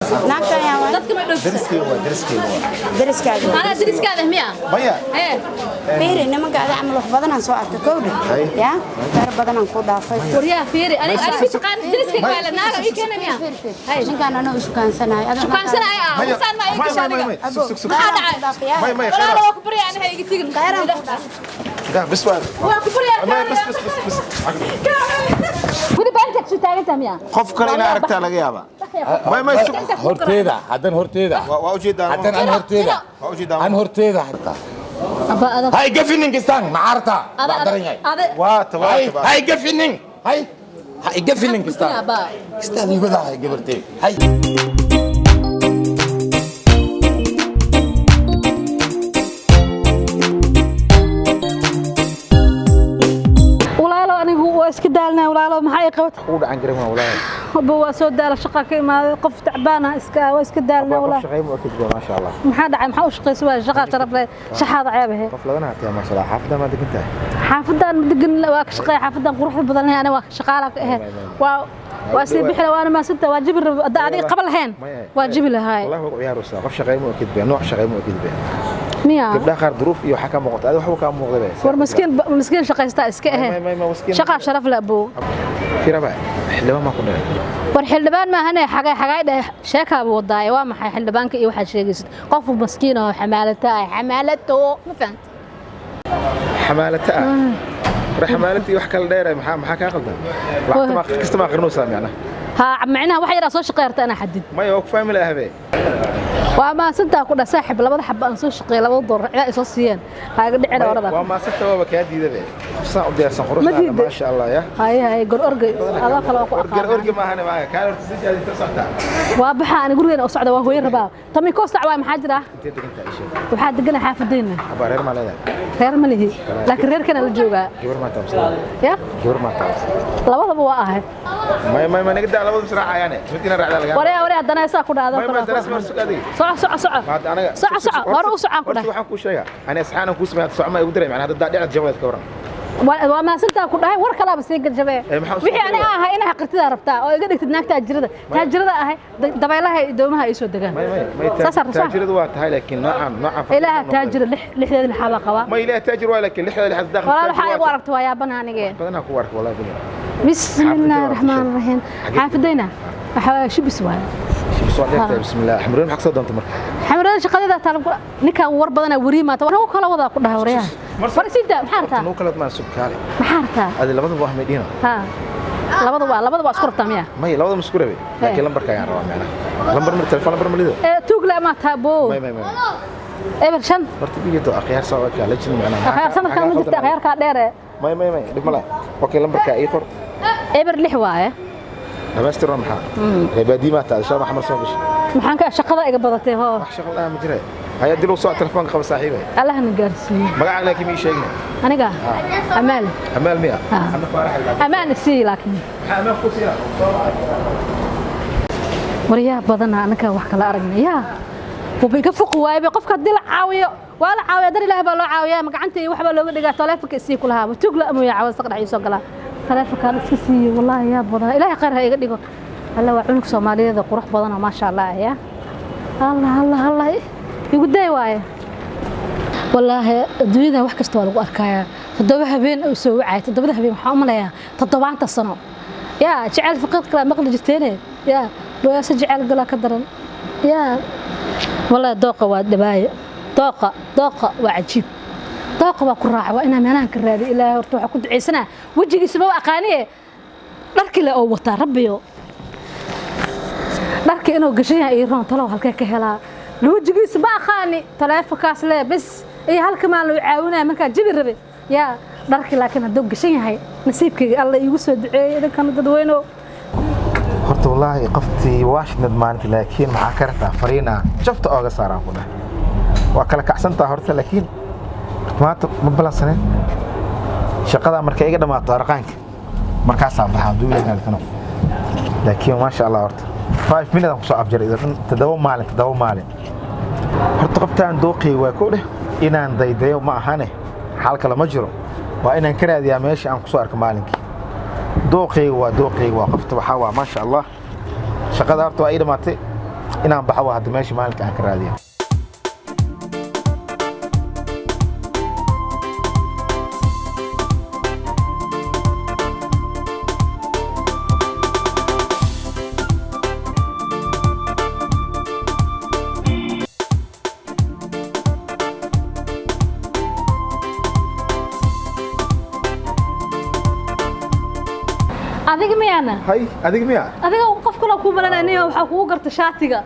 Naagtan yaa waay? Dadka ma dhoofisa? Dariskeyga waa, dariskeyga waa. Dariskaaga? Anaa dariskaada miya? Maya. Ee. Fiiri, nimanka ada camal wax badanaan soo arkay, kowdha. Hay. Yaa tara badanaan ku dhaafay. Waryaa, fiiri, aniga aniga ku shaqaan dariskayga waa la naaga ii keena miya? Hay. Ninkaan anoo ishukaansanaayo. Shukaansanaya ah. Maya. Saan ma ii Maya, gashaa maya, aniga? maya. Sug, sug, sug. Maxaa dhacay? Maya, maya. Walaalo, waa ku baryaa, aniga iga tigin. Khayran ku dhaafay. Dah, bas waa. Waa ku baryaa. Maya, bas, bas, bas, bas. Weli baa inta ku taagantaa miya? Qof kale inaa aragtaa laga yaabaa. Maya, maya, sug. Horteeda haddan, horteeda. Waa ujeedaa. Haddan an horteeda. Waa ujeedaa. An horteeda hataa. Abba adag. Hay gafinin kistaan macarta waa daran yahay. Adag. Waa ta, waa hay ta. Hay gafinin, hay hay gafinin kistaan. Abba. Kistaan iibada hay gabartee hay. Walaalo, anigu waa iska daalnaa. Walaalo, maxaa ii qabata? Ugu dhacan garan waa, walaahi. Abba, waa soo daala, shaqa ka imaaday, qof tacbaan ah iska waa iska daalnaa. Qof Walaal. shaqeyn ma okid, maasha Allah. Maxaa dhacay? Maxaa u shaqaysa? Waa shaqa sharaf leh, shaxaada ceeb ahe. Qof ladana hatee, maasha Allah. Xaafadda ma degan tahay? Xaafadan ma degan, waa ka shaqeeya xaafadan quruxda badan leh. Aniga waa ka shaqaala ka ahe, waa sii bixila, waana maasanta, waa jibi rabo hadda adiga qaba lahayn. Maya. Waa jibi lahaay. Wallahi waa ciyaaraysaa. Qof shaqeyn ma okid be, nooc shaqeyn ma okid be. Miya? Gabdhaha qaar duruuf iyo waxaa ka muuqata, adiga waxba kaa muuqda be. War miskiin, miskiin shaqaysta iska ahe. May, may, may, miskiin. Shaqaa sharaf leh, abuu. Firaba xildhibaan maa ku dhalay? War xildhibaan maahane, xagay xagay dheh, sheekaaba wadaaye. Waa maxay xildhibaanka iyo waxaad sheegaysid? Qof maskiin oo xamaalata ah, xamaalato, ma fahanta? Xamaalata ah? War xamaalata iyo wax kala dheeray, maxaa kaa qaldan? Lacagta ma kasta ma aqrinaysaa macnaha? Haa, macnaha wax yaraa soo shaqeyrta anaa xadid. Maya, waa ku fahmi lahaa habe. Waa maasantaa ku dhah, saaxib, labada xaba aan soo shaqeeyay, 2 doolar cidaa ay soo siiyeen haaga dhicin orada. Waa maasanta, waaba kaa diida be. Qof saan u diyaarsan Ma quruxdaada. diiday. Maasha Allah, ya. Haye haye, gor orgay adaa kale waa ku Orge aqaana. Orge maahane, maaha kaa horta si jaadi ta soctaa. Waa baxa, ani gurigeena u socda, waa hooyo rabaa tami koo sac waay. Maxaa jira? Intee degan tahay ishe? Waxaa degana xaafadeenna. Abaa, reer maa leedahay? Reer ma lihi, laakiin reerkana la joogaa. Gabar maa taabsan? Ya. Gabar maa taabsan? Labadaba waa ahay. Maya, maya, maya, naga daa labada israacayaane, mid inaan raacdaa lagaa. Waree waree, haddana saa ku dhahdo. Maya, maya, danas mar sug adiga. Soco, soco, soco. Ma hadda anaga Soco, soco, hore u socaan ku horta dhahay. Waxaan kuu sheegaa, ani asxaanan kuu sameeyaa, socma igu diray macnaha hadda dhinac jabadeed ka waran. Waa maasantaa ku dhahay, war kalaaba sii galshabee. Ee, maxaa u soo Wixii ani diray? Ahay inaa xaqirtidaa rabtaa oo iga dhigtid naagta taajirada, taajirada ahay, dabaylaha iyo doomaha ay soo degaan. Maya, maya, maya. Saasaa rabtaa. Taajiradu waa tahay, laakiin noocaan noocaan Ilaaha taajira, lixdeeda lixaabaa qabaa. Ma ilaaha taajir waa, laakiin lixda lixaad daaqil. Walaal, waxaa igu aragta waa yaabana anige. Badanaa ku arka, wallahi bilaa. Bismi illaahi raxmaan raxiim. Xaafadayna waxaa shibis waaye. Shibis waa dheertahay. Bismillaah, xamroon, maxaa kasoo doonta marka? Xamrada shaqadeeda taalab ku ninkaan war badanaa weriye maata nagu kala wadaa ku dhahay. Waryaha, war sida maxaa rabtaa? Nuu kala maa sug, kaale. Maxaa rabtaa? Adi labadaba wax may dhihina. Ha, labada waa, labada waa isku rabtaa miya? Maya, labada ma isku rabe, laakiin lambarka ayaan rabaa macnaha, lambar mar telefoon, lambar ma lido. Ee tuugle ama taabo. Maya, maya, maya. 0-5. Horta bigeeto akhyaar saa waa la jin macnaha. Akhyaar sanadkan ma jirta, akhyaarkaa dheere. Maya, maya, maya, dhib ma laha. Okay, lambarka ii qor. 0-6 waaye. Dhamaystir waa maxaa? Reebaadii maa tahay shaa maxamed soo gashay? Maxaan ka shaqada iga badatay hoo. Wax shaqo la'aan ma jira. Haya, dil u soo telefoonka qaba, saaxiibay. Allahna gaarsiiyo. Magacaaga laakiin ma ii sheegin. Aniga amaal. Amaal miya? Ah. Ana Faarax ilaa. Amaan sii laakiin. Maxaa amaal ku siinaa? Waryaa badana, anaka wax kala aragnay yaa wuxuu iga foq waayay. Qofka haddii la caawiyo waa la caawiyaa, dar Ilaah baa loo caawiyaa. Ma gacanta iyo waxbaa looga dhigaa? Taleefanka isii ku lahaaba tugla amuu yaa cawad saqdhax ii soo galaa taleefankaan iska siiyo. Wallaahi yaa badana, Ilaahay khayr ha iga dhigo. Alla waa cunug Soomaaliyeed oo qurux badan oo maasha Allah ah. Yaa Allah, Allah, Allah, igu day waaye. Wallaahi adduunyada wax kasta waa lagu arkayaa. 7 habeen uu soo wacay, 7da habeen waxaan u malayaa 70 sano. Yaa jecel faqiid kala maqli jirteene, yaa boyaasa jecel galaa ka daran. Yaa wallaahi dooqa waa dhibaayo, dooqa, dooqa waa cajiib, dooqa waa ku raaca. Waa inaa meelahan ka raadiyo. Ilaahay horta waxaa ku ducaysanaa, wejigiisa ma aqaaniye, dharkii le oo wataa, rabbiyo dharka inuu gashan yahay ii roon. Talow halkee ka helaa? Wejigiisa ma aqaani, taleefonkaas le bes iyo halka maalin uu caawinaya markaa jibi rabe. Yaa dharkii laakiin hadduu gashan yahay, nasiibkayga Alla iigu soo duceeyey idinkana dadweynow. Horta wallaahi qoftii Washington maalinta, laakiin maxaa ka rabtaa? Fariina jafta ooga saaraan ku dhahay, waa kala kacsantaa horta, laakiin horta maanta ma balansaneen. Shaqadaa markay iga dhammaato arqaanka markaasaa baxaa duulaynaadkano, laakiin maasha Allah, horta 5 minute aan kusoo afjaray idan 7 maalin, 7 maalin. Horta qoftaan dooqii waa ko dheh, inaan daydayo ma ahane, xal kale ma jiro. Waa inaan ka raadiyaa meesha aan kusoo arko maalinkii. Dooqayga waa, dooqayga waa qofta waxaa waa maasha Allah. Shaqada horta waa ii dhamaatay. Inaan baxo waa hadda meesha maalinka aan ka raadiya. Adiga miyaana? Hay, adiga miya? Adiga qof kale kuu malanaynayo, waxaa kugu garta shaatiga.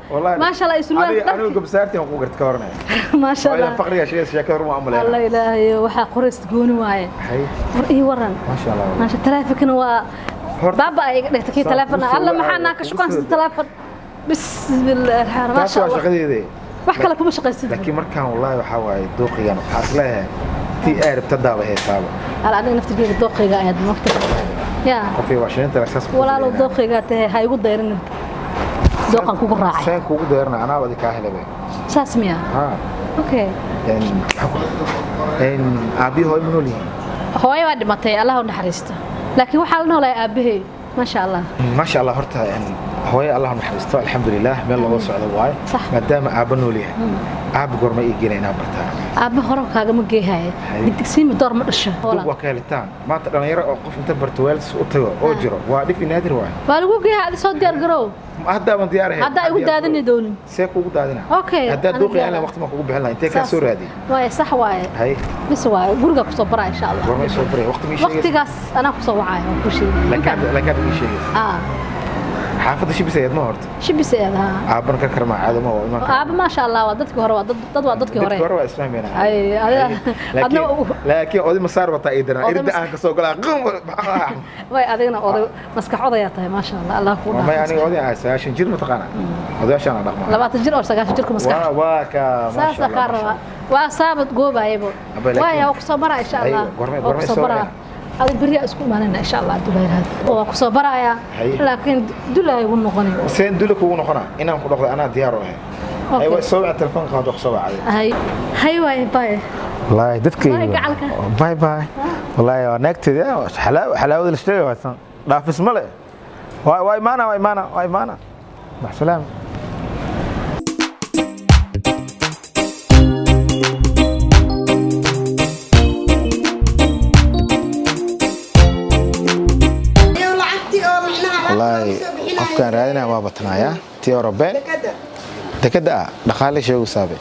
Maasha Allah, isluwaan. Anigu gabsaartii aan kugu garta ka waranaya. Maasha Allah. Faqriga sheegaysa sheekada horma Allah. Umaleynaa. Ilaahay, waxaa qoraysta gooni waaye. Hay. War ii waran. Maasha Allah. Maasha, taleefankana waa baaba ay iga dhigtay kii Saa taleefon. kuu soo Alla, maxaa wacaya, naa ka kugu shukaansa soo taleefon. Bismillaahi raxmaan. Taas Maasha waa Allah. shaqadeeda. Wax kale kuma shaqaysid. Laakiin markaan wallaahi waxaa waaye dooqigan waxaa is leeyahay tii ay rabta daaba heesaaba. Ala, aniga naftirkeyga dooqayga ayaad moogta yaa. Qofii waa shininta saas ku Walaalow, dareeraya. dooqaygaa tahay, ha igu dayrin, dooqan kugu raacay. Seen kuugu dayarna, anaaba adi kaa helay. Saas miya? Ha. Okay. Aabbihi hooyo ma nool yihiin? Hooyo waa dhimatay, Allah u naxariisto, laakiin waxaa la noolahay aabbahay, maasha Allah. Maasha Allah. Horta hooyo Allah naxariisto, alxamdulilah, meel looga socdo waaye. Sax. Maadaama aabba nool yahay, aabba goorma ii geena inaan bartaa? Aabba hore kaagama geehaya. Hay. Digdigsiima door ma dhasho. Dug waa ka helitaan maanta dhalinyaro oo qof inta barto waalidis u tago oo jiro waa dhif iyo naadir waaye. Waa lagu geeha, adi soo diyaar garow. Haddaaban diyaar ahayn. Haddaa igu daadani doonin. See kuugu daadina? Okay, haddaa aniga dooqi diyaar aan ah. waqti ma kugu bixin lahaa intee kaa soo raadi. Waaye, sax waaye. Hay. Bis waaye, gurigaa kusoo baraa insha Allah. Goorma ii soo baraya? Waqti ma ii sheegaysa? Waqtigaas anaa kusoo wacaya, waan kuu sheegay. Laakiin hadda ii sheegaysa. Ah. Xaafadda Shibis ayaad ma horta? Shibis ayaad, haa. Aabban ka karmaa caado ma waa imaan karaa. Aabba maasha Allah, waa dadkii hore, waa dad, waa dadkii hore. Dadkii hore waa isfahmayna. Ay, adna laakiin oday masaar wataa ii daran Oday irda aan kasoo galaa qum. Way, adigna oday maskax odayaa tahay, maasha Allah, Allah kuu May dhaafo. aniga oday ahay 90 jir, mataqaana odayaashaan aan dhaqmaa. 20 jir oo 90 jirku maskax. Waa ka maasha saasa Allah, kaa maasha rabaa, waa saabad goobayabo. Abba, laakiin- waaya, waa kusoo baraa insha Allah. Aywa, Waa goormay kusoo soo baraa. wacayna? Adi beriyaa isku imaanayna insha Allah hadduu Ilaahay yiraahdo. Waa kusoo barayaa. Haye. Laakiin dulaa igu noqonay. Seen dule kugu noqonaa? Inaan ku dhaqdo anaa diyaar u ahay. Okay. Ay, waa soo waca telefoonka hadda ku soo wacday. Hay hay, waaye, bye. Wallaahi dadkayga. Bye, gacalka. Bye bye. Wallaahi waa naagteeda xalaawada la sheegay waa tan dhaafis ma le. Waa imaana, waa imaana, waa imaana. Mac salaama. Iyo lacagtii oo macnaha Wallaahi lacagta loogu soo bixinayo. qofkaan raadinaya waa batanaaya tii hore been. Dekada. Dekada ah dhaqaale sheegu saabe.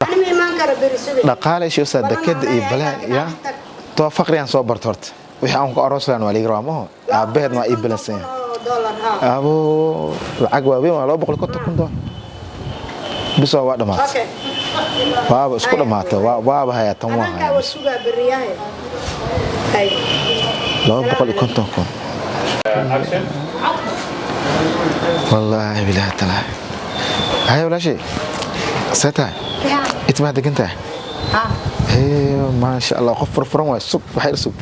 Ani ma imaan karo beri subax. Dhaqaale sheegu saa dekada iyo balaan ya too faqriyaan soo barto horta wixii aan ku aroos lahayn waa liiga rabaa maho aabbaheedna waa ii balansan yahay. Oo dollar, haa. Abo, lacag waaweyn waa 250,000 doolar bis waa dhamaatay. Okay. Waaba isku dhamaatay, waaba hayaa tan waa Adankaa hayaa. waa sugaa beriyahe. Hay. 250,000, wallaahi bilaahi talaahi. Haya walaashay, see tahay? Itmaa degan tahay? Hee, maasha Allah, qof furfuran waay. Sug, waxay sug.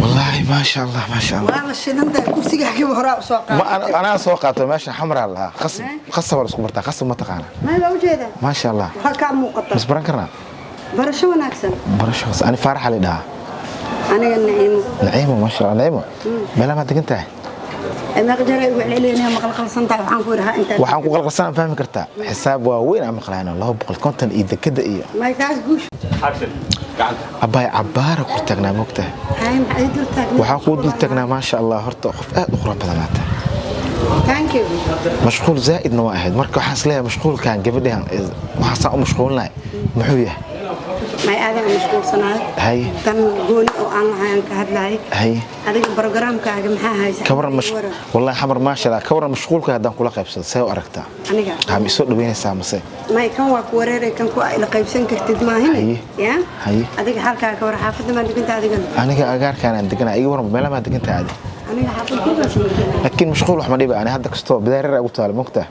Wallaahi maasha Allah, maasha Allah. Waa la shidantahay, kursigaagiiba horaa usoo Ma qaadatay. anaa soo qaatay meesha xamraa lahaa qasab qasab waa la isku bartaa qasab, ma taqaana? May, waa ujeedaa. Maasha Allah. Waxaa kaa muuqata. Mas baran karnaa? Barasho wanaagsan. Barasho hoose. Ani Faaraxa la dhahaa. Aniga Naciimo. Naciimo, maasha Allah. Naciimo, meelaha maad degan tahay? Meeqa jeer ay ugu celcelinaya maqalqalsan tahay, waxaan ku idhahaa intaa. Waxaan ku qalqalsanaan fahmi kartaa xisaab waaweyn aan maqlayno 250 iyo dekada iyo May, kaas guush. Abbaay, cabbaara ku taagnaa moogtahay. Hay, maxay dul taagnaa? Waxaan kuu dul taagnaa, maasha Allah, horta qof aad u qurux badan aad tahay. Thank you. Mashquul zaa'idna waa ahayd, marka waxaan isleeyahay mashquulkan gabadhan waxaasaan u mashquulinahay muxuu yahay? May, aadaan mashquulsanahay. Hay. Tan gooni oo aan lahayn aan ka hadlahay. Hay. Adiga programkaaga maxaa haysa? Ka waran wallahi xamar, maasha Allah, ka waran mashquulka haddaan kula qaybsado, see u aragtaa? Aniga. Waxaa ma isoo dhaweynaysaa mase? May, kan waa ku wareeray, kan ku ila qaybsan kartid maahin. Haye. Ya? Haye. Adiga halkaa ka war, xaafadda maan degantaa adigana? Aniga agaarkaan aan deganaa. Iga waran, meelaha maa degan tahay adi? Aniga xaafad ku deganaa. Laakiin mashquul wax ma dhiba ani hadda kastoo bidaareer ugu taalo mogta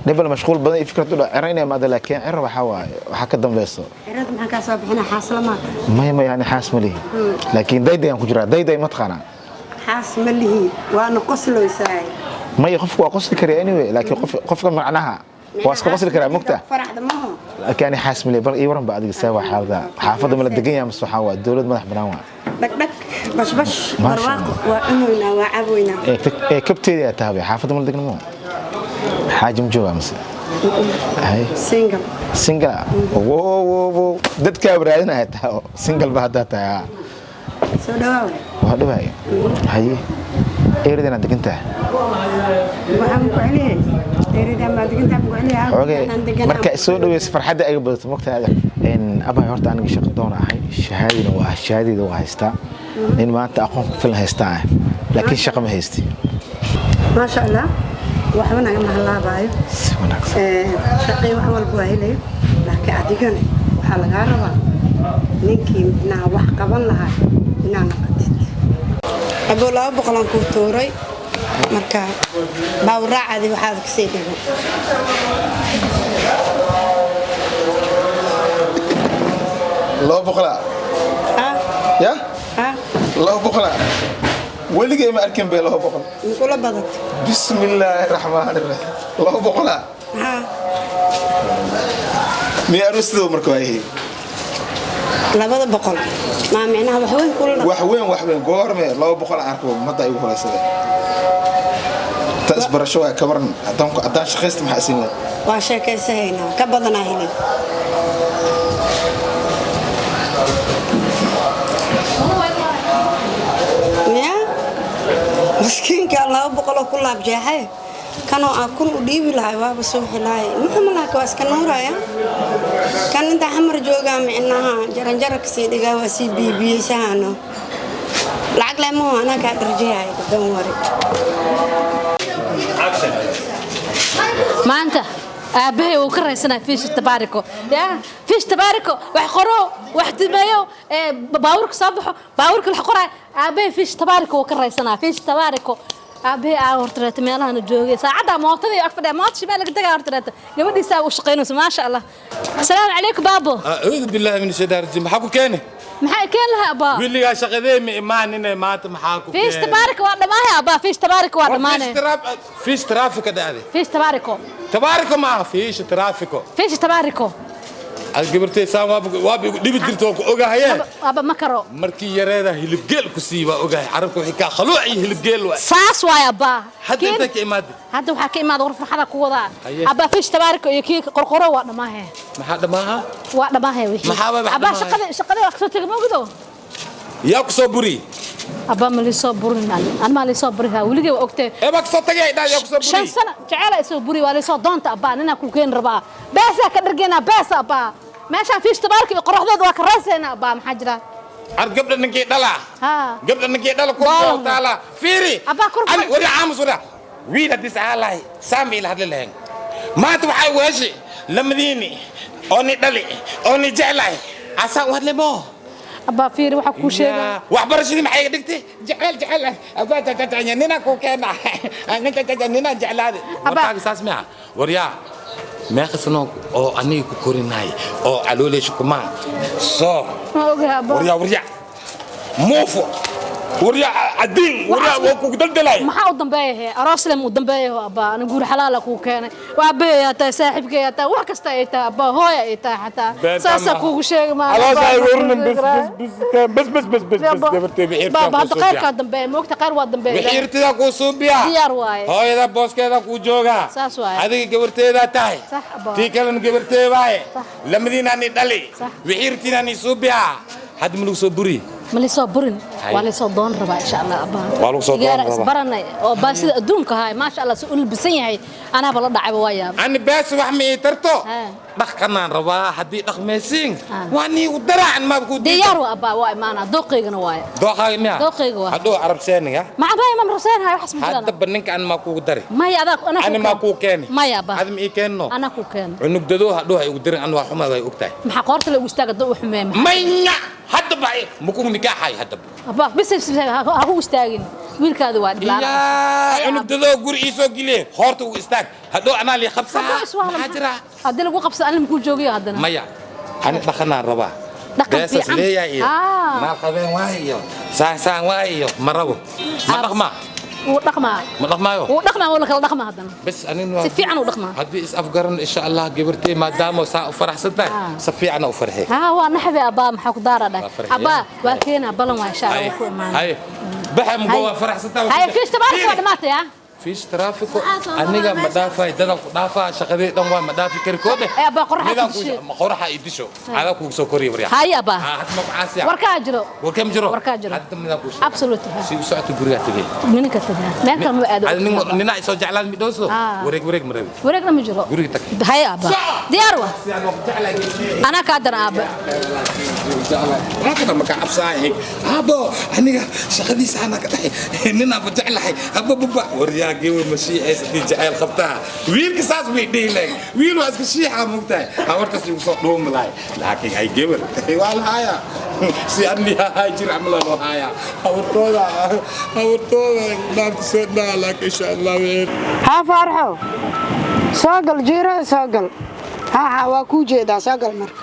dhibal mashquul badan iyo fikrad u dha ceraynaya maada, laakiin cero waxaa waaye waxaa ka dambayso. Cirada maxaa kaa soo bixina, xaasla maa? Maya, ani xaas ma lihi, laakiin dayday aan ku jiraa. Dayday ma taqaanaa? Xaas ma lihi, waana qosloysaay. Maya, qofku waa qosli karaa anyway, laakiin qofka macnaha waa iska qosli karaa mogta. Faraxda maho. Laakiin ani xaas male, bal ii waran ba adiga, see waa xaalada xaafadda? Ma la degan yahay mise waxaa waa dowlad madax bannaan waa? Dhagdhag, bashbash. Maasha. Barwaaqo waa, cunoynaa, waa caboynaa. Ee kabteedii aad tahay, xaafadda ma la degan, mo xaaji ma joogaa mise hay? Single. Single? Wo wo wo, dadkaa raadinaya taa single ba haddaa tahay haa. Soo dhawaaw. Waa dhawaay. Haye, eerida inaad degan tahay? Waxaan ku celiyay dheeridaa, maa degantaa ku celiyay. Xoogay marka soo dhaweysa, farxadda iga badato mogtahay adag. Abay, horta aniga shaqo doon ahay, shahaadina waa shahaadayda waa haystaa, nin maanta aqoon ku filan haystaa ah, laakiin shaqo ma haysti. Maasha Allah, waxba nagama halaabaayo. Si wanaagsan. Shaqii wax walba waa helayo, laakiin adigana waxaa lagaa rabaa ninkii micnaha wax qaban lahaa inaa naqatid. Aboo, 200 aan kuu tuuray, marka baawraacadi waxaad kasii dhigo. 200-aa? Ah. Ya? Ah. 200-aa weligay ma arkin be, 200. Makula badatay? Bismi illaahi raxmaani raxiim, 200-aa? Haa. Miya aroostida marka waayey? 200 maa micnaha wax weyn kula dhaq. Wax weyn, wax weyn goorme 200 aan arko ummadda igu horeysada ta isbarasho waa kabaran. Haddaan shaqaysta maxaa siin lahay? Waa sheekaysahaynaa, ka badanaa helay. Ya miskiinka 200-oo ku laab jeexay, kanoo aan 1000 u dhiibi lahay waaba suuxi lahay. Muxuu laha, waa iska nuuraya kan intaa xamar joogaa, micnaha jaranjara kasii dhigaa, waa sii biibiyeysahaano lacag leh maho, anaa kaa dharjihaya, don't worry. Maanta aabbahay wuu ka raysanaa fiish tabaariko, ya fiish tabaariko, wax qoro, wax timeeyo, ee baabuurka soo baxo, baabuurka wax qoray. Aabbahay fiish tabaariko wuu ka raysanaa, fiish tabaariko. Aabbahay aa horta reeta meelahana joogay, saacadda mootada iyo ag fadhiya, moota shimaal laga tagaa. Horta reeta gabadhiisaa u shaqaynayso, maasha Allah. Asalaamu calaykum, baabo. Acuudu billahi min shaytaan rajiim, maxaa ku keeni? Maxaa keen lahaa, abbaa? Wiligaa shaqadee ma imaaninay maanta, maxaa ku fiish tabaariko waa dhammaanay, abbaa, fiish tabaariko waa dhammaanay. Fiish taraafika dhacday. Fiish tabaariko. Tabaariko maaha, fiish taraafiko. Fiish tabaariko. Ad gabartay saan waaba igu dhibi jirta, waa ku ogahaye. Abba, ma karo. Markii yareeda hilibgeel ku sii waa ogahay, carabka wixii kaa khaluuc iyo hilibgeel waa. Saas waay, abbaa. Hadda intay ka imaadey? Hadda waxaa ka imaada war farxada ku wadaa. Haye. Abbaa, fiish tabaariko iyo kii qorqoro waa dhamaahe. Maxaa dhamaaha? Waa dhamaahe wixii. Maxaa waay wax abbaa? dhamaahe? Shaqadii waa kasoo tegay, ma ogido. Yaa ku soo buri? Abbaa, ma liisoo burin, an maa liisoo burihaa weligay, waa ogtee. Ee baa kasoo tagay dhaa, yaa ku soo 5 buri? Sano jecela isoo buri, waa liisoo doonta, abbaa, ninaa ku keeni rabaa, beesaa ka dhargeynaa beesa, abbaa. Meeshaan fiish tabaarika iyo qoraxdooda waa ka raysaynaa, abbaa, maxaa jira? Ar gabdha ninkii dhala. Haa. Gabdha ninkii dhala ku Waa. taala fiiri. Abbaa, Ani wari aamus, wari wiil haddii saalahay saam ila hadli lahayn maanta, waxay weeshi lamadiini oo ni dhali oo ni jeclahay asaa u hadlay moo. Abbaa, fiiri, waxaa kuu sheegaa. Waxbarashadii maxay iga dhigtay? Jecel jecel nina ku keena, nina jeclaade. Abbaa. Warkaaga saas miya? Waryaa, meeqa sano oo aniga ku korinaay oo calooleysha kumaan soo? Ma ogahay, abbaa. Waryaa, waryaa, muufo, waryaa, adiin, waryaa, waa kugu daldalay. Maxaa u dambeeya? He aroos lem u dambeeya, abbaa, ana guur xalaala kuu keenay, waa aabbahay tahay, saaxiibkay tahay, wax kasta ay tahay, abbaa, hooya ay tahay xataa, saasaa kuugu sheegi maa. Bas bas bas bas bas, gabartay. Baaba, hadda khayrkaa dambeeya, moogta, khayr waa dambeeya. Wixiirtidaa kuu suubiya. Diyaar waaye. Hooyada booskeeda kuu joogaa. Saas waaye. Adiga gabarteedaa tahay. Sax, abaa. Tii kalena gabartee waaye. Sax. Lamadiinaa ni dhali. Sax. Wixiirtiinaa ni suubiya, hadda ma lagu soo buri? Ma laysoo burin. Hay. Waa laysoo doon rabaa, insha Allah, abbaa. Waa lagu soo doon Igaara rabaa. Isbaranay oo baa sida adduunka ahay, maasha Allah, si u labisan yahay, anaaba la dhacayba, waa yaaba. Ani bees wax ma ii tarto. Haa. Dhaqanaan rabaa, haddii dhaqmaysiin Haa. waa nii u daraacan maaba kuu. Diyaar waa, abbaa, waa imaanaa, dooqaygana waaye. Dooqaaga miya? Dooqayga waa. Hadhow carab seeniga. Ma abaa, ma raseenhayo, waxaas ma jiraan. Haddaba ninka ani maa kuugu dari? Maya, adaa anaa Ani maa kuu keeni? Maya, abbaa. Adi ma ii keenno? Anaa kuu keeno. Cunugdadoo hadhow ha igu dirin, ani waa xumaa, way ogtahay. Maxaa qoorta la ugu istaaga dad u xumeeya? Maya, haddaba makugu nikaaxay haddaba. Abbaa, bis bis, ha ku istaagin, wiilkaadi waa dhiblaan. Yaa cunugdadoo guri ii soo geliye, hoorta ugu istaag, hadhow anaa lii qabsaa. Maxaa jira? Haddii lagu qabsado anina makuu joogayo haddana. Maya, ani dhaqanaan rabaa. Dhaqan Beesas fiican. Leeyahay iyo Ah. maal qabeen waay iyo saan saan waay iyo ma rabo, ma dhaqmaa. Wuu dhaqmaa. Ma dhaqmaayo? Wuu dhaqmaa, wuu la kala dhaqmaa haddana. Bas anin Si fiican u dhaqmaa. Haddii is afgaran insha Allah gabartay maadaama saa u faraxsan tahay, si fiican u farxay. Haa, waa naxbi abbaa, maxaa ku daara dhah. Waa farxiya. Abbaa, waa keenaa ballan, waa insha Allah waa ku imaanaa. Hay baxa mugo waa faraxsan tahay. Haye, fiish tabaarka waa dhamaatay ah. Fiish taraafiko aniga ma dhaafay, dadan ku dhaafaa, shaqadii dhan waa ma dhaafi kari koode. Ee, abbaa, qorraxa ku dishay. Ma qoraxa i disho, adaa kugu soo koriya waryaa. Haye abbaa. Hadda ma ku caasiya. Warkaa jiro. Warkee ma jiro? Warkaa jiro. Hadda midaan kuu sheega. Absolute. Si u socoto gurigaa tegey. Ninka tagaa meel kale ma aado. Adi ninaa isoo jeclaan midhowso. Ah. Wareeg wareeg ma rabi. Wareegna ma jiro. Guriga tag. Haye abbaa, diyaar wa. Sidaan waa ku jeclahay. Anaa kaa daran aabba. Raakada maka cabsaahay abo, aniga shaqadiisa anaa ka dhaxay, ninaaba jeclahay haba baba waryaa gewa ma shiixaysa hadii jacayl qabtaa wiilka saas bay dhihi lahayn, wiil waa iska shiixa mugtahay, habartaas igu soo dhuumi lahay, laakiin ay gebar waa la hayaa si ani hahay jir camal loo hayaa habartooda, habartooda dhaafta soo dhaa, laakiin insha Allah weer. Haa Faarxo, soo gal jiirada, soo gal. Haa haa, waa kuu jeedaa, soo gal marka.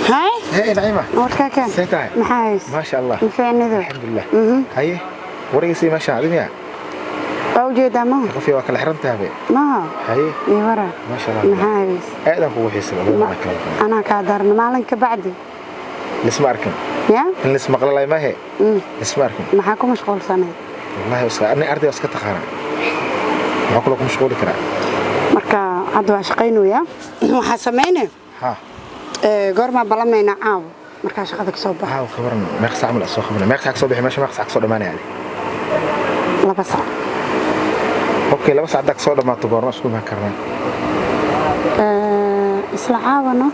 Hay. Hey Naciima. Warkaa keen. See tahay? Maxaa hays? Maasha Allah. Mafiicnido? Alxamdulilah. Haye, waraysi meesha adimiya. Waa ujeedaa maha? Qofii waa kala xiran tahay. Maha. Haye. Iyo wara. Maasha Allah. Maxaa hays? Aadan kugu xiisay labada kala maqan. Anaa kaa daran maalin ka bacdi. Lisma arkin. Ya. In lisma maqlalay maahe. Lisma arkin. Maxaa ku mashquulsanayd? Wallahi iska ani arday iska taqaana. Maxaa kula ku mashquuli karaa? Marka hadda waa shaqaynayaa, waxaa samaynaya. Ha. Goormaa balamaynaa caawa markaa shaqada kasoo baxo? Haa, khabaran meeq saac ma la soo qabanay? Meeq saac soo bixi meesha, meeq saac soo dhamaanaya? 2 saac. Okay, 2 saac haddaa soo dhamaato goorma isku imaan karnaa? Isla caawano.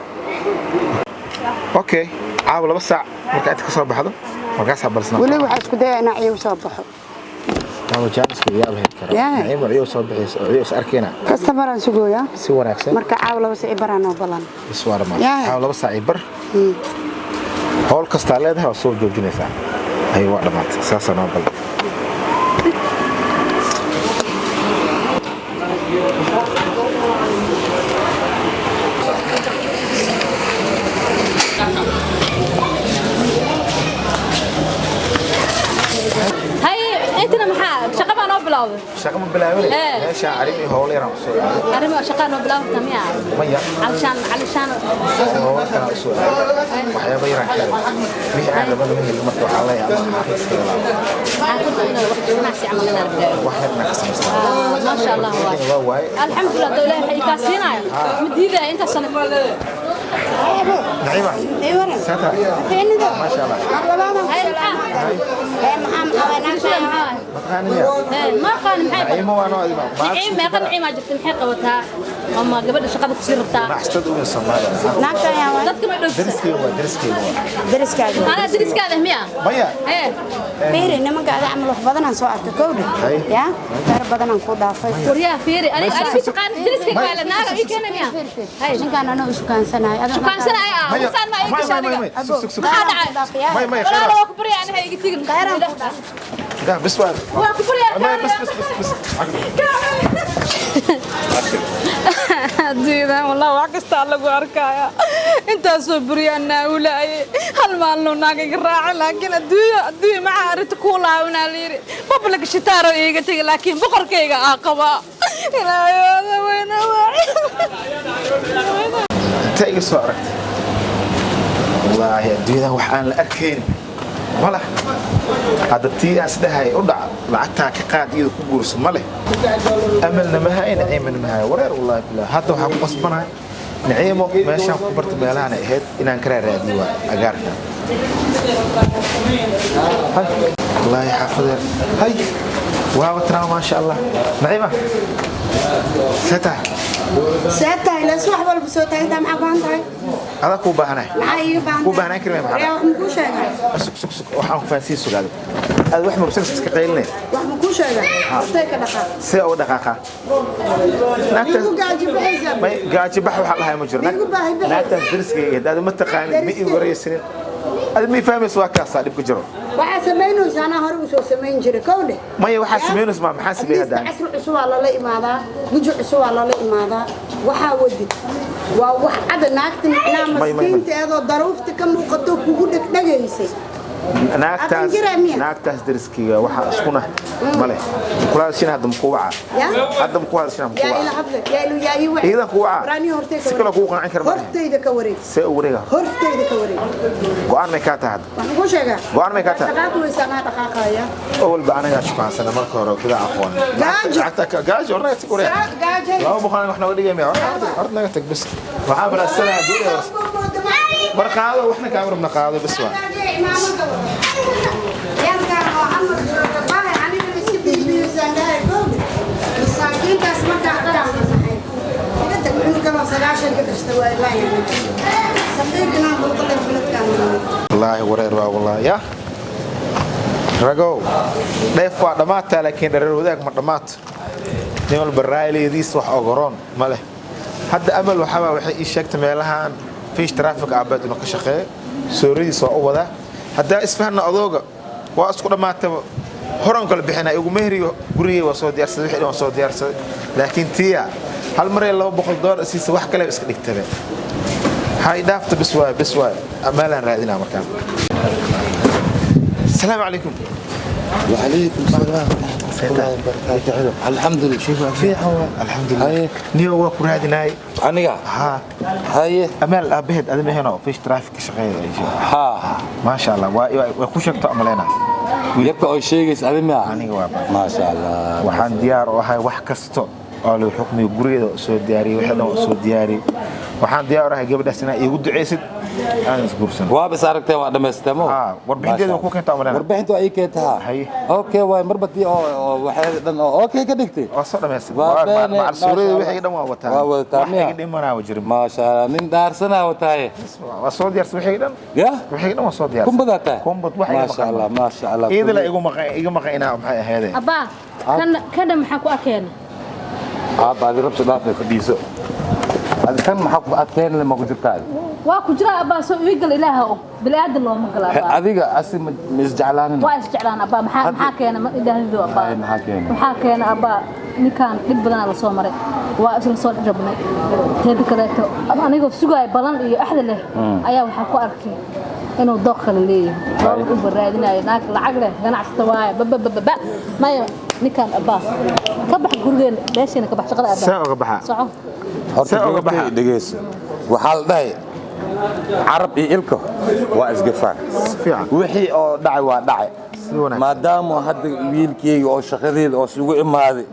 Okay, caawa 2 saac marka inta ka soo baxdo markaasaa balsnaa. Weli waxaa isku daya inaa ciyow soo baxo. Caawa jaaniska yaa heli karaa. Yeah. Naciimo ciyow soo bixaysa oo ciyow is arkayna. Kastamaraan sugooyaa. Si wanaagsan. Marka caawa 2 saac baraan oo balan. Is waa dhamaan. Yeah. Caawa 2 saac iyo bar. Howl kastaa leedahay waa soo joojinaysaa. Ay, waa dhamaatay, saasaa noo balan. Haye, intina maxaa shaqa baa noo bilowday? Shaqa ma bilaabine. Eh. Meesha arrin iyo howl yaraan usoo aaday. Arrimo shaqaa noo bilaawta miya? Maya. Calishaan calishaan. Howl kale usoo aaday, waxyaaba yaraan ka rabay, wixii aan rabana ma helin, marka waxaa leeyahay ama xafiiska laabo. Xaafadda inaad wax ganacsi camal inaad rabtaa. Wax yarna ka samaystaa. Maasha Allah waa. Waa waaye. Alxamdulilah, dowlaha waxay kaa siinaya ma diidaya intaas sano. Naciima. Iyo waran. See tahay? Mafiicnido? Maasha Allah. Mar labaadaan ku Haye, salaamay. maxaa? Ee, maxaa maxaa Bulshada maxaa waay? Ma taqaaniyaa? Ee, ma aqaan maxay. Naciimo waa noo adima. Naciim, meeqa naciimaa jirta? Maxay qabataa ama gabadha shaqada kusii rabtaa? Maxsad uga Soomaaliya. Naagta ayaa waay. Dadka may dhoofisa. Dariskeyga waa, dariskeyga waa. Dariskaaga. Anaa dariskaada miya? Maya. Ee. Fiiri, nimanka ada camal wax badanaan soo arkay kowdha. Hay. Ya, beer badanaan ku dhaafay. Waryaa, fiiri, aniga aniga shaqaan dariskayga waa la naaga ii keena miya? Hay. Ninkaan anoo ishukaansanaayo. Shukaansanaya ah. Maya. Saan ma ii Maya, gashaa maya, aniga? maya. Sug, sug, sug. Maxaa dhacay? Maya, maya. Walaalo, waa ku baryaa, aniga iga tigin. لا بس waa. Waa ku baryaa. Maya, bas bas bas bas. Adduunyadan wallah wax kastaa lagu arkaya. Intaasoo buriyaan naawulaayay, hal maalino naag iga raacay, laakiin adduunya adduunya maxaa arrinta kuu laabanaa la yidhi bablaka shitaaro iiga tegay, laakiin boqorkayga aa qabaa ilaahayooda weyna waaci. Inta iga soo aragtay wallaahi adduunyadan wax aan la arkayn ma lah. Hadda tii aan isdhahay u dhac lacagtaa ka qaad iyada ku guurso ma leh, amalna ma hayn, naciimana ma hayo, wareer wallaahi billah. Hadda waxaan ku qasbanahay Naciimo meeshaan ku barta meelahan ay ahayd inaan ka raaraadiyo waa agaarka. Hay, wallaahi xaafadeer hay waaba tanaa. Maasha Allah, Naciima, see tahay? See tahay? Lees wax walba soo taagantaa, maxaa baahan tahay? Adaa kuu baahanahay. Maxaa iiga baahan? Kuu baahnaan kari maya, maxaa? Waryaa, wax makuu sheegay? Sug sug sug, waxaan ku fahansiin sugaado aad wax murugsan iska qaylinay. Wax makuu sheegay? Hortay ka dhaqaaq. See uga dhaqaaqaa naagtaas? Iigu gaaji baxaysaa. May, gaajo bax waxaa dhahay ma jiro. Iigu baahi baxay. Naagtaas dariskayga aad ma taqaanin, ma ii waraysanin, aad ma ii fahmayso, waa kaasaa dhib ku jiro. Waxaa samaynaysa anaa hore u soo samayn jiray kowdhe. Maya, waxaa samaynaysa ma maxaa sameeyay haddaan? Casri cusub waa lala imaadaa, guji cusub waa lala imaadaa, waxaa wadid. Waa wax cada naagta micnaa May, may, may. maskiinteedoo daruufta ka muuqato kugu dhegdhegaysay. Naagtaas Aqan jiraa miya? Naagtaas dariskiga waxaa iskuna male kula hadashina hadda maku waca. Ya? Hadda maku hadashina maku Yaa ila waca. Hadle yaa ilu yaa ii wac. Iidan ku waca. Waraanii hortay ka Si kale wareeg. kugu qancin kara maaha. Hortayda ka wareeg. See u wareega? Hortayda ka wareeg. Go'aan may kaa tahay hadda? Waxaan kuu sheegaa. Go'aan may kaa tahay? Dhaqaaqi weysa, anaa dhaqaaqaya. Awalba anagaa shukaansana marka hore kuda aqoon. Gaajo. Lacagta gaajo hor naga tag wareeg. Gaajo. 200 wax nooga dhigay miya? Hor naga tag bas. Waxaan barasanaa doonaya war qaado, waxna kaama rabna, qaado bas waa. Masaakiintaas markaa Wallaahi wareer waa, wallaahi ya ragow dheef waa dhammaataa, laakiin dhareer wadaag ma dhammaato. Nin walba raalidiis wax ogoroon ma leh. Hadda Amal waxaa waxay ii sheegtay meelahan fish traffic aabeed inuu ka shaqeeyo, sooradiis waa u wadaa. Haddaa isfahna adooga waa isku dhammaataba, horan kala bixina igu mehriyo, gurigay waa soo diyaarsaday, wixii dhan waa soo diyaarsaday, laakiin tiya hal maray $200 siisa wax kale iska dhigtabe. Hay dhaafta bis waay, bis waay, amaalaan raadinaa markaan. Asalaamu calaykum. وعليكم السلام ورحمة الله وبركاته. الحمد لله، في حوا. Alxamdulilah, niyo waa ku raadinaay. aniga? Haa. haye. Amaal aabaheed adima heno fish traffic ka shaqeeya ay sheegtay. ها. Maasha Allah, waa ku sheegto amaleena. يبقى oo sheegaysa adi ma? Aniga waa. ما شاء الله. Waxaan diyaar u ahay wax kasto oo lagu xukmiyo, gurigeeda oo soo diyaariyey, wixii dhan oo soo diyaariyey. Waxaan diyaar u ahay gabadhaas inaa iigu duceysid aan isguursan. Waa bas aragtay, waa dhamaystay mo. Haa, warbixinteeda waa ku keentaa umaleynaa. Warbixinta waa ii keentaa. Haye. Okay, waay marba tii oo waxay dhan oo okay ka dhigtay. Waa soo dhamaystay. Waa beene, macal suuradii maasha wixii dhan waa wataa. Waa wadataa wax miya? iga dhimanaa waa jirin. ما شاء الله, nin dhaarsanaa wataaye. Waa soo diyaarsan wixii dhan. Ya. Wixii dhan waa soo diyaarsan. Kumbadaa tahay. Kumbad wax iga ما شاء الله, ما شاء الله. Iidala igu maqan, iga maqan inaa maxay ahaydee. Abbaa, kana maxaa ku arkeena? Aabba, adi rabsha dhaafay, fadhiiso. Adi kan maxaa ku adkeyn leh, ma ku jirtaa adi? Waa ku jiraa abbaa, soo ii gal. Ilaaha og bilaadan looma gala abbaa. Adiga asi ma isjeclaanin? Waa isjeclaan abbaa, maxaa keena ma idhaahdo abbaa? Hay, maxaa keena? Maxaa keena abbaa? Ninkaan dhib badanaa la soo maray, waa isla soo jabnay. Teeda kaleeto anigoo sugaaya balan iyo axda leh ayaa waxaa ku arkay inuu dooq kale leeyahay, doolar u baraadinayo, naag lacag leh, ganacsata waaye. Bababababa, maya, ninkaan abbaa ka bax gurigeena, meeshiina ka bax, shaqada abbaa. See uga baxaa? Soco. Horta See uga gabartay baxa. Dhegeyso, waxaa la dhahay carab iyo ilko waa isgafaan. Si fiican. Wixii oo dhacay waa dhacay. Si wanaagsan. Maadaama hadda wiilkeyga oo shaqadeeda oo isugu imaaday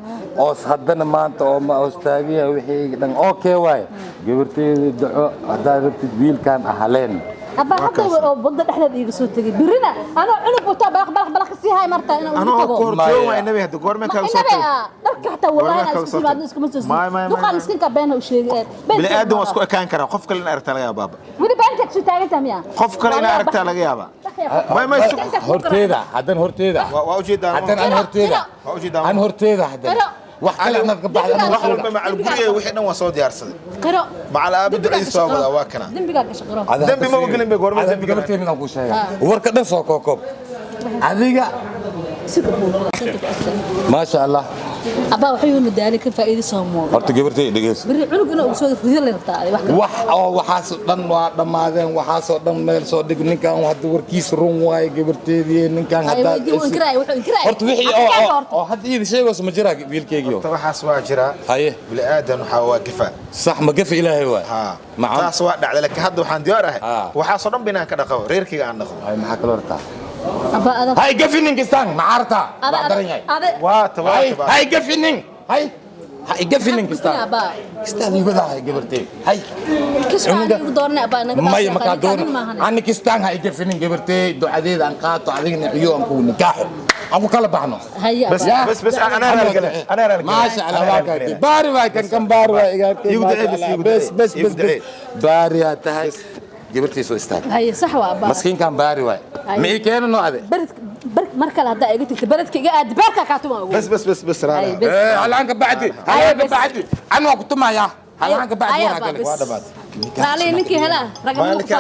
oos haddana maanta oo ma oos taagan yahay, wixii dhan okay waaye. Gabarteyda daco haddaad rabtid wiilkan ahaleen. Abbaa, hadda oo badda dhexdeeda iiga soo tegay, birina anoo cunug wataa balaq balaq balaq kasii hay martaa inaan ugu Anoo tago. koortoo waa inabi hadda goormee Ma kaaga soo inabe tagay? Ah, dharka xataa wallahi Goormee inaan kaaga isku soo simaadno tagay? iskuma soo May, may, may, duqaan may. miskiinka beena u sheegay. Bini aadan waa isku ekaan karaa, qof kale in aragtaa laga yaabaa baaba. Weli beenta kusoo taagantaha miya? Qof kale in aragtaa laga yaabaa. May, may, Horteeda haddan, horteeda waa ujeedaa. Haddan an horteeda. Waa ujeedaa. An horteeda haddan Qiro. Wax kale inaad ka baxda. Wax walba macal guriga wixii dhan waa soo diyaarsaday. Qiro. Macal aaba ducadiisa soo wadaa, waa kana. Dembigaa gasha, qiro. Dembi ma gelin bay, goorma dembi galeen? Gabarteeda midaan kuu sheegaa, warka dhan soo kookoob adiga. Maasha Allah. Abbaa, wuxuu yiri daali ka faa'iido soo moodo. Horta gabarteyda dhegeyso. Biri cunug inuu ugu soo rido la rabtaa adi wax kale. Wax oo waxaas dhan waa dhammaadeen, waxaasoo dhan meel soo dhig. Ninkan hadda warkiisa run waaye gabarteedii, ninkan Ay, haddaa wuu inkiraay, wuxuu inkiraay. Horta wixii Hadda oo kaa oo- horta. oo hadda iida sheegayso ma jiraa wiilkeygiio? Horta waxaas waa jiraa. Haye. Bini aadan waxaa waa gafaa. Sax, ma gafi Ilaahay waay. Haa. Macam. Taas waa dhacday, laakiin hadda waxaan diyaar ahay Haa. waxaasoo dhan binaan ka dhaqo, reerkayga aan dhaqo. Hay, maxaa kaloo rabtaa? Abbaa, adag. Hay gafinin kistaan, maxaa rabtaa? Waa daran yahay. Adag. Waa ta, waa hay ta. Hay gafinin, hay hay gafinin kistaan. Abbaa. Kistaan iibada hay gabarteed, hay. Kismaan igu doornay abbaa, naga maya dhaaf. Makaa Ninkaan doona nin maahan. Ani kistaan ha iga finin gabartey, ducadeeda aan qaato, adigna ciyo aan kugu nikaaxo, aan ku kala baxno. Haye Bas abbaa. bas bas, anaa raalgale, anaa raalgale. Maasha Allah, waa kaatay baari waay kan kan baari waay igaartay. Iigu ducee bas, iigu bes ducee. bes Iigu bes ducee. Bes, baari aa tahay gabartey, soo istaag. Haye, sax waa abbaa. Maskiinkan baari waay. Haye. Ma ii keenano ade? Barid barid, mar kale haddaa iga tagto baridka iga aadi, beerkaa kaa tumaa ugu. Bas bas bas bas, Haye, raala. bas. Eh, halaan ka bacdi, halaan ka bes. bacdi an waa ku tumayaa, halaan ka bacdi Haye, wanaa abbaa, galay. bes. Waa dhamaatay. Raali ninkii helaa raga. Maalinka.